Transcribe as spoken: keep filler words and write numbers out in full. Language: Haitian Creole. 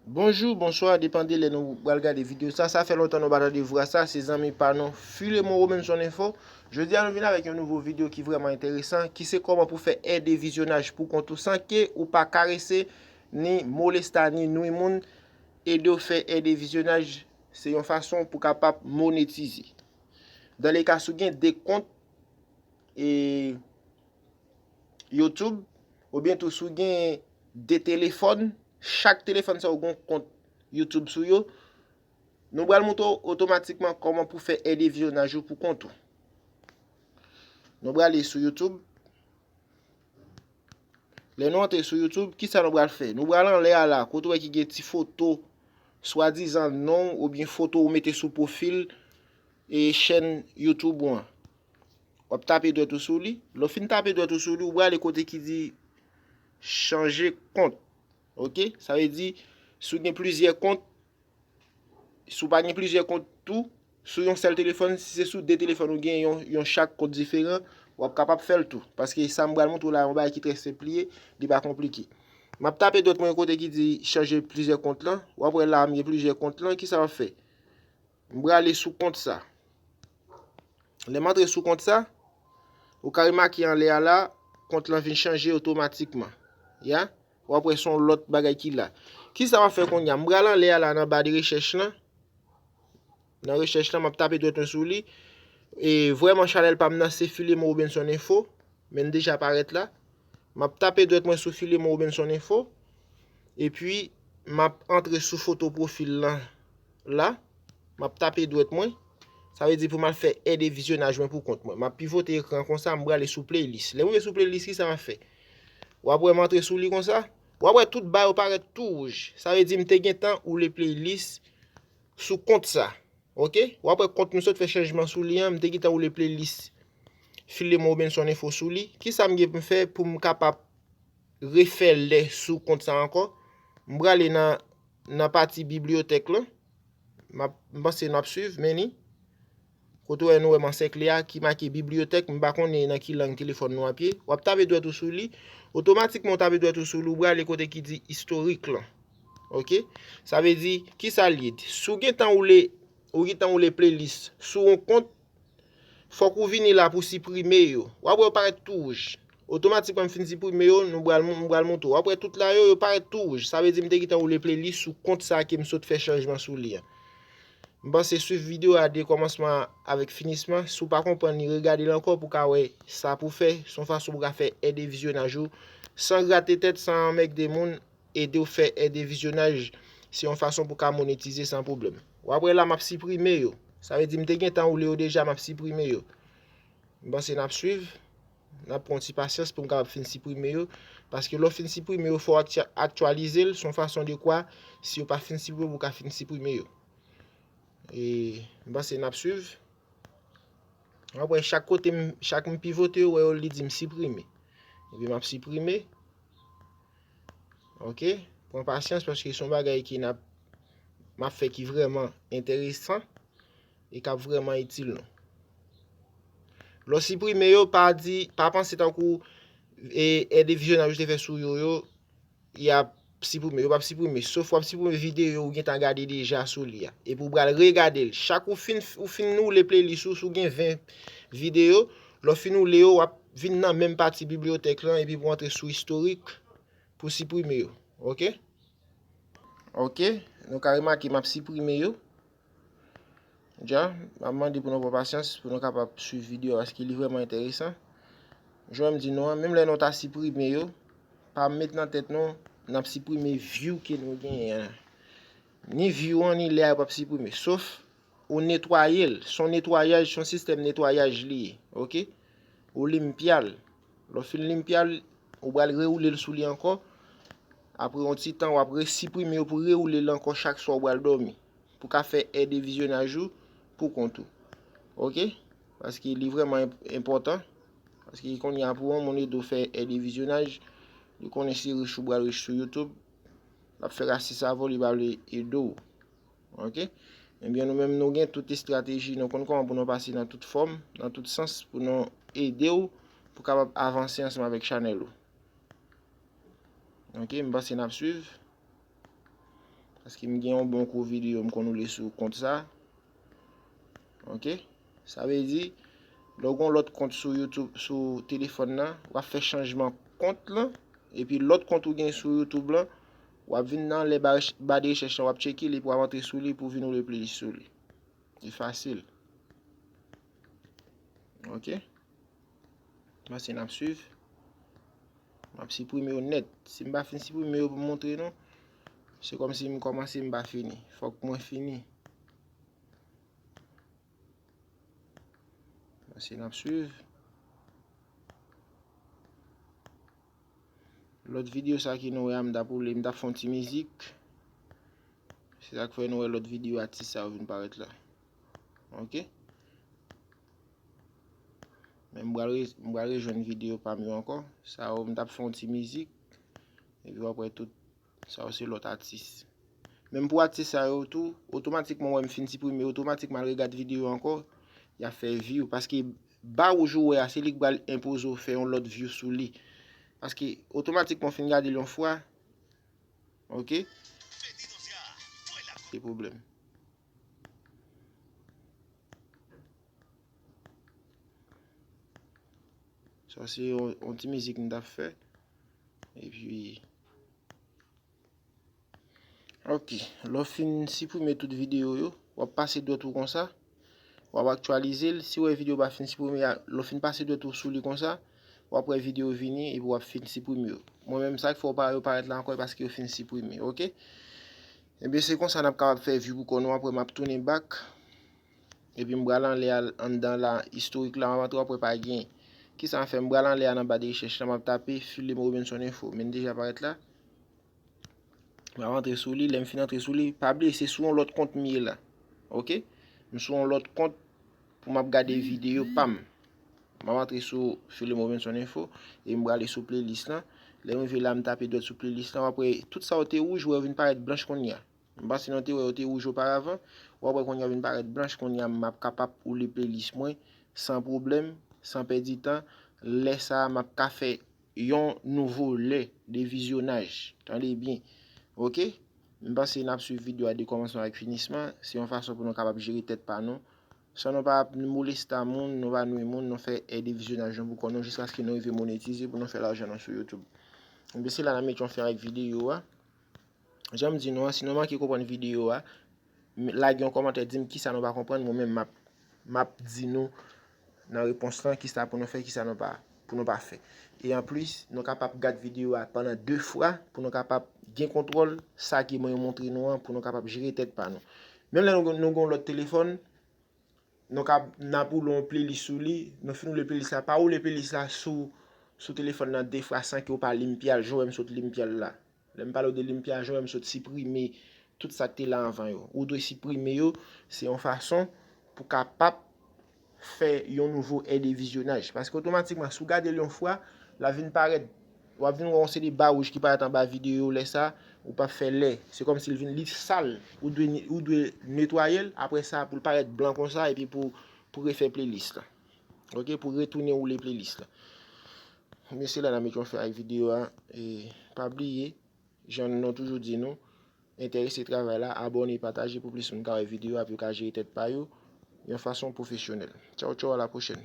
Bonjou, bonswa, depann de lè nou pral gade videyo sa. Sa fè lontan nou pa tande vwa sa, se zanmi pa nou, Filemon Robinson Info. Jodi a nou vin avèk yon nouvo videyo ki vrèman enteresan, ki se kòman pou fè ède vizyonaj pou kont ou san ke ou pa karese, ni molesta, ni nwi moun. Ede w fè ède vizyonaj, se yon fason pou kapab monetize. Dan le ka si w gen de kont, e, YouTube, oubyen tou si w gen de telefòn, chak telefòn sa yo gen yon kont YouTube sou yo, nou pral montre w otomatikman kòman pou fè ède vizyonaj ou pou kont ou. Nou prale sou YouTube. Lè nou antre sou YouTube, kisa nou pral fè? Nou pral anlè a la, kote w wè ki gen ti foto, swadizan non w oubyen foto ou mete sou pwofil e chèn YouTube ou an. W ap tape dwèt ou sou li. Lè w fin tape dwèt ou sou li, ou prale kote ki di chanje kont. Oke? Sa vle di, si w gen plizyè kont, si w pa gen plizyè kont tou, sou yon sèl telefòn, si se sou de telefòn ou gen yon, yon chak kont diferan, w ap kapab fè l tou. Paske sa m pral montre w la, yon bagay ki trè senp li ye, li pa konplike. M ap tape dwèt mwen kote ki di chanje plizyè kont lan. W ap wè la, m gen plizyè kont lan. Kisa m ap fè? M prale sou kont sa. Lè m antre sou kont sa, ou ka remake anlè a la, kont lan vin chanje otomatikman. Ya? W ap wè se yon lòt bagay ki la. Kisa m ap fè kounye a? M pral anlè a la nan ba de rechèch lan. Nan rechèch lan, m ap tape dwèt mwen sou li. E vrèman, chanèl pa m nan, se Filemon Robinson Info. Men l deja parèt la. M ap tape dwèt mwen sou Filemon Robinson Info. Epi, m ap antre sou foto pwofil lan la. M ap tape dwèt mwen. Sa vle di pou m al fè ède vizyonaj mwen pou kont mwen. M ap pivote ekran konsa, m prale sou playlist. Lè m rive sou playlist, kisa m ap fè? W ap wè m antre sou li konsa. W ap wè tout ba yo parèt tou wouj. Sa vle di m te gentan oule playlist sou kont sa. Oke? W ap wè kont m sot fè chanjman sou li an, m te gentan oule playlist Filemon Robinson Info sou li. Kisa m gen pou m fè pou m kapab refè lè sou kont sa ankò? M prale nan, nan pati bibliyotèk lan. M ap, m panse n ap swiv, men ni. Kote w wè nou wè m ansèkle a, ki make bibliyotèk, m pa konnen nan ki lang telefòn nou ap ye. W ap tape dwèt ou sou li. Otomatikman w tape dwèt ou sou li, ou prale kote ki di istorik lan. Oke? Sa vle di, kisa l ye? Si w gentan oule, ou gentan oule playlist sou yon kont, fòk ou vini la pou siprime yo. W ap wè yo parèt tou wouj. Otomatikman m fin siprime yo, nou pral, m pral montre w. W ap wè tout la yo, yo parèt tou wouj. Sa vle di m te gentan oule playlist sou kont sa ke m sot fè chanjman sou li an. M panse swiv videyo a de kòmansman an avèk finisman. Si w pa konprann li, regade l ankò pou w ka wè sa pou fè. Se yon fason pou w ka fè ède vizyonaj ou san grate tèt, san anmègde moun, ede w fè ède vizyonaj. Se yon fason pou w ka monetize san pwoblèm. W ap wè la, m ap siprime yo. Sa vle di m te gentan oule yo deja, m ap siprime yo. M panse n ap swiv. N ap pran yon ti pasyans pou m kapab fin siprime yo. Paske lè w fin siprime yo, fò w aktyalize l. Se yon fason de kwa, si yo pa fin siprime, pou w ka fin siprime yo. E m panse n ap swiv. W ap wè chak kote, m, chak m pivote, w wè yo, li di m siprime. Epi m ap siprime. Oke? Pran pasyans paske se yon bagay ki n ap, m ap fè ki vrèman enteresan e k ap vrèman itil nou. Lè w siprime yo, pa di, pa panse tankou e, ède vizyonaj ou te fè sou yo, yo, y ap siprime, yo p ap siprime. Sof w ap siprime videyo ou gentan gade deja sou li a. Epi w pral regade l. Chak ou fin, ou fin oule playlist ou, si w gen ven videyo, lè w fin oule yo, w ap vin nan menm pati bibliyotèk lan epi pou w antre sou istorik pou siprime yo. Oke? Oke, nou ka remake m ap siprime yo. Dja, m ap mande pou nou pran pasyans, pou nou kapab swiv videyo a, paske li vrèman enteresan. Jan m di nou an, menm lè nou ta siprime yo, pa met nan tèt nou, n ap siprime view ke nou genyen an. Ni view an, ni lè a yo p ap siprime. Sof, ou netwaye l. Se yon netwayaj, se yon sistèm netwayaj li ye. Oke? Ou limpya l. Lè w fin limpya l, ou pral rewoule l sou li ankò. Apre yon ti tan, w ap resiprime yo pou rewoule l ankò chak swa w pral dòmi. Pou ka fè ède vizyonaj ou pou kont ou. Oke? Paske li vrèman enp-, enpòtan. Paske kounye a pou yon moun ede w fè ède vizyonaj, li konnen se rich ou pral rich sou YouTube. L ap fè rasis avè w, li pa vle ede w. Oke? Ebyen, nou menm, nou gen tout estrateji, nou konn kòman pou nou pase nan tout fòm, nan tout sans, pou nou ede w, pou kapab avanse ansanm avèk chanèl ou. Oke, m panse n ap swiv. Paske m gen yon bon kou videyo m konn woule sou kont sa. Ok? Sa vle di, lè w gen yon lòt kont sou YouTube, sou telefòn nan, w ap fè chanjman kont lan, epi lòt kont ou gen sou YouTube lan, w ap vin nan anlè ba, ba de rechèch lan, w ap tcheke li, epi w ap antre sou li pou w vin woule playlist sou li. Li fasil. Ok? Mwen se n ap swiv. M ap siprime yo nèt. Si m pa fin siprime yo pou m montre nou, se kòmsi m kòmanse m pa fini. Fòk mwen fini. Mwen se n ap swiv. Lòt videyo sa ki nou wè a, m t ap woule, m t ap fè yon ti mizik. Se sa k fè nou wè lòt videyo atis sa yo vin parèt la. Ok? Men m pral re-, m pral rejwenn videyo pa m yo ankò. Sa yo, m t ap fè yon ti mizik. Epi w ap wè tout sa yo se lòt atis. Menm pou atis sa yo tou, otomatikman wè m fin siprime, otomatikman al regad videyo ankò, y ap fè view. Paske ba wouj ou wè a, se li k pral enpoze w fè yon lòt view sou li. Paske otomatikman w fin gade l yon fwa, ok? Te pwoblèm. Sa se yon, yon ti mizik m t ap fè. Epi, ok, lè w fin siprime tout videyo yo, w ap pase dwèt ou konsa, w ap aktyalize l. Si w wè videyo pa fin siprime a, lè w fin pase dwèt ou sou li konsa, w ap wè videyo vini epi w ap fin siprime yo. Mwen menm, sa k fè w pa wè yo parèt la ankò, e paske yo fin siprime, ok? Ebyen, se konsa n ap kapab fè view pou kò nou. Apre, m ap tounen back. Epi m pral anlè a, anndan la, istorik la, m ap antre, apre pa gen. Kisa m fè? M pral anlè a nan ba de rechèch la, m ap tape Philem Robinson Info. Men l deja parèt la. M ap antre sou li. Lè m fin antre sou li, pa bliye se sou yon lòt kont m ye la. Ok? M sou yon lòt kont pou m ap gade videyo pa m. M ap antre sou Philem Robinson Info e m prale sou playlist lan. Lè m rive la, m tape dwèt sou playlist lan, w ap wè tout sa yo te wouj, wè yo vin parèt blanch kounye a. M panse nou te wè yo te wouj oparavan. W ap wè kounye a vin parèt blanch, kounye a m ap kapab woule playlist mwen san pwoblèm, san pèdi tan. Lè sa a, m ap ka fè yon nouvo lè de vizyonaj. Tande byen. Ok? M panse n ap swiv videyo a de kòmansman avèk finisman. Se yon fason pou nou kapab jere tèt pa nou. San nou pa ap moleste moun, nou pa nwi moun, nou fè èd e vizyonaj nou pou kò nou jiskaske nou rive monetize pou nou fè lajan nou sou YouTube. Ebyen, se la n ap mete yon fen avèk videyo a. Jan m di nou an, si nou manke konprann videyo a, m-, lage yon kòmantè, di m kisa nou pa konprann, mwen menm m ap, m ap di nou nan repons lan kisa pou nou fè, kisa nou pa, pou nou pa fè. E anplis, nou kapab gad videyo a pandan de fwa pou nou kapab gen kontwòl sa ke mwen montre nou an, pou nou kapab jere tèt pa nou. Menm lè nou, nou gen yon lòt telefòn, nou ka, n ap woule yon playlist sou li, nou fin woule playlist la, pa woule playlist la sou, sou telefòn nan de fwa san ke w pa limpya l, jan w wè m sot limpya l la. Lè m pale w de limpya, jan w wè m sot siprime tout sa k te la anvan yo. Ou dwe siprime yo, se yon fason pou kapab fè yon nouvo èd e vizyonaj. Paske otomatikman, si w gade l yon fwa, l ap vin parèt, w ap vin wè yon seri de ba wouj ki parèt anba videyo, lè sa, ou p ap fè lè. Se kòmsi l vin, li sal, ou dwe, ou dwe netwaye l, apre sa, pou l parèt blan konsa, epi pou, pou refè playlist la. Ok, pou retounen woule playlist la. Men se la n ap mete yon fen ak videyo a, e pa bliye, jan nou toujou di nou, enterese travay la, abòne, pataje pou plis moun ka wè videyo a, pou yo ka jere tèt pa yo yon fason pwofesyonèl. Tchaw, tchaw, a la pwochèn.